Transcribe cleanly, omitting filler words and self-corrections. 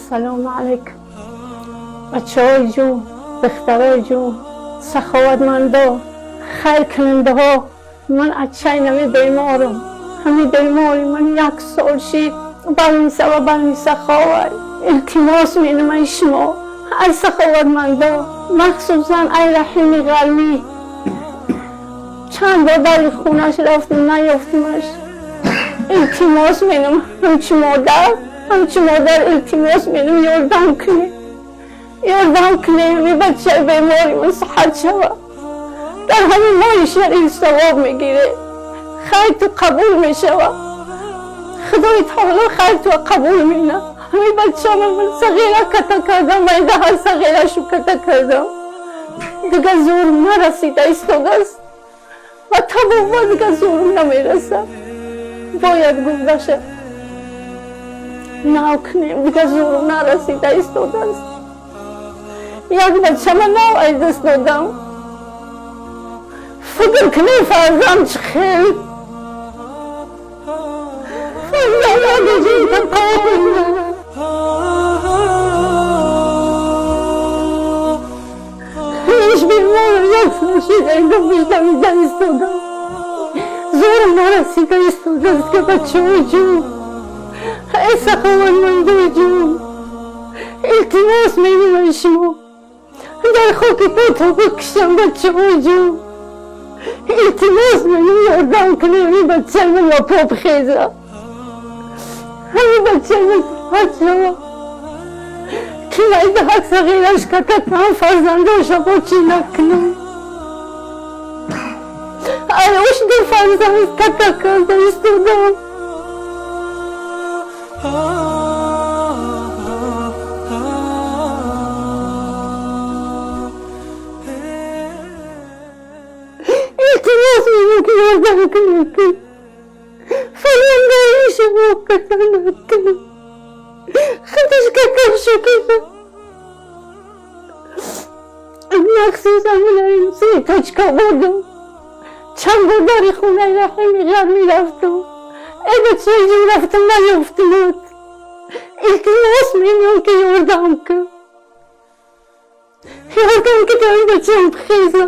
Ассалому алайкум. Бачаҳои ҷун, духтарои ҷун, саховатмандо, хайркунандаҳо, ман ачай нами беморам. Ҳами бемори ман як сол шид. Балниса ва балниса ховай. Илтимос менамай шумо. Ай саховатмандо, махсусан ай Раҳими Ғармӣ. Чанд бор дари хонаш рафтам, наёфтамаш. Илтимос менам, ҳамчу модар илтимос менам, ёрдам кунед. Ёрдам кунед, ҳами бачаи бемори ман сиҳат шава. Дар ҳамин моҳи шариф савоб мегиред. Хайрту қабул мешава. Худои таоло хайрту қабул мена. Ҳамин бачама ман сағира ката кардам, майдаҳа сағирашу ката кардам. Дига зӯрм нарасида истодааст. Ва табоба дига зӯрм намерасад. Бояд гуфташа нав кунем, дига зӯрм нарасида истодааст. Як бачама нав аз даст додам. Фикр кунем, фарзанд чӣ хел. Фарзанд надожем. Ҳеҷ бемор як сол шид, гапиш истодам. Зӯрм нарасида истодааст, ки бачаҳои ҷун, эй саховатмандои ҷун, илтимос менамои шумо. Дар хоки по бикушам, бачаҳои ҷун. Илтимос менам, ёрдам кунем, ин бачаи ман ба по бихеза. Ҳамин бачаи ман сиҳат шава. Ки майдаҳак сағираш ката кам фарзандоша бо чӣ накунам. Ай ош ду фарзанд ката карда истодам. Илтимос менам, ки ёрдам кунед, ки фарзандои шумо ката накунам. Худаш каташу кида. Махсусан ман точка будам. Чанд бор дари хонаи Раҳими Ғармӣ рафтам. Эй бачаи ҷун, рафтам, наёфтамат. Илтимос менам, ки ёрдам кун. Ёрдам ки то ин бачаам бихеза.